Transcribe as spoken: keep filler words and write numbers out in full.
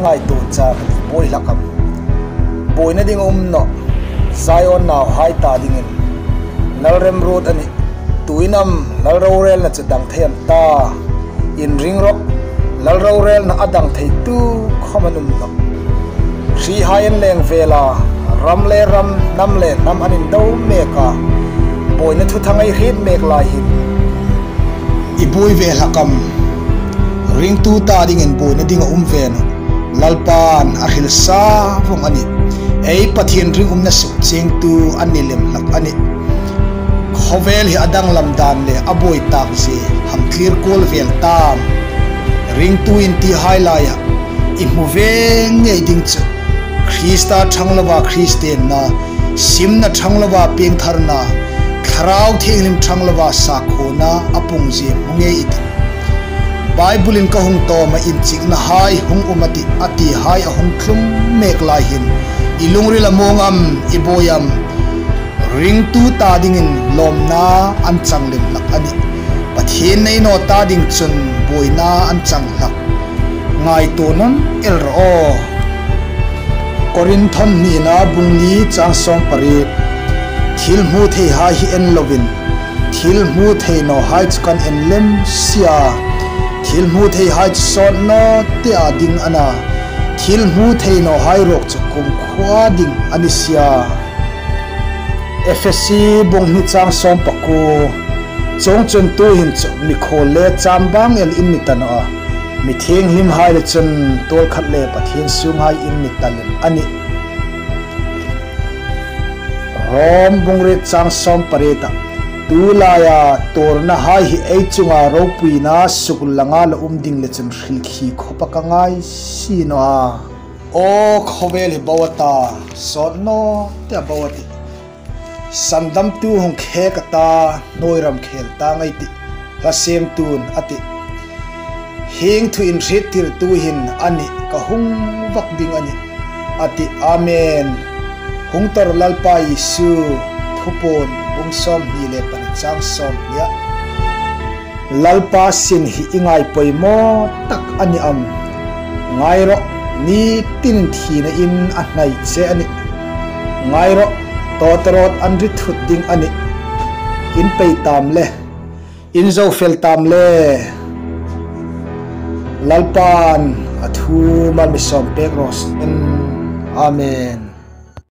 ngaituo chak i buoi hlak am? Buoina ding a um nawh, Zion nauhai ta dingin. Lal remruot a nih. Tuin am Lal rorelna chu dang thei am ta? Inring rawh, Lal rorelna a dang thei tu khawm an um nawh. Hrihai an leng vel a, ram le ram, hnam le hnam an indo mek a. Buoina thuthang ei hriet mek lai hin i buoi ve hlak am? Ringtu ta dingin buoina ding a um ve nawh. Lalpan a hril sa vawng a nih. Ei Pathien ringumna suk chingtu an ni lem hlak a nih. Khawvel hi a danglam dan le a buoi tak zie hang thlir kuol vel ta am? Ringtu intihai laia i hmu ve ngei ding chu Krista ṭhang lova Kristienna, simna ṭhang lova piengtharna, Thlarau Thienghlim ṭhang lova sakhuona a pung zie hmu ngei i tih. Bible-in ka hung tawm a, inchiknahai hung um a tih, a tihai a hung tlung mek lai hin i lungril a muong am, i buoi am? Ringtu ta dingin lawmna an chang lem hlak a nih. Pathien nei naw ta ding chun buoina an chang hlak. Ngaituo nawn el rawh aw. Korinth hnina bung li chang sawm pariet. Thil hmu theihai hi en lovin, thil hmu thei nawhai chu kan en lem si a. Thil hmu theihai chu sawt naw te a ding a na. Thil hmu thei nawhai ruok chu kumkhuo ding a ni si a. Ephesi bung hni chang sawm pakuo. Chuongchun tuhin chu mikhuol le chambang el in ni ta naw a, mi thienghlimhai le chun tuolkhat le Pathien sunghai in ni ta lem a nih. Rom bung riet chang sawm pariet a. Tu laia tuornahai hi ei chunga ropuina suk langa la um ding le chun hrilkhie khawpa ka ngai si naw a. Aw khawvel hi bo a ta, sawt naw te a bo a tih. Sandamtu hung khek a ta, hnuoi ram khel ta ngei tih, hla siemtu'n a tih. Hieng thu inhriettirtu hin a nih, ka hung vak ding a nih, a tih. Amen. Hung tawr Lalpa Isu. Thupuon bung sawmhni le pahni chang sawmhni a. Lalpa sin hi i ngai poimaw tak a ni am? Ngai rawh, ni tinin thina in a hnai che a nih. Ngai rawh, tawtawrawt an ri thut ding a nih. In pei tam le, in zo fel tam le. Lalpan a thu mal mi sawm pek raw seh. Amen.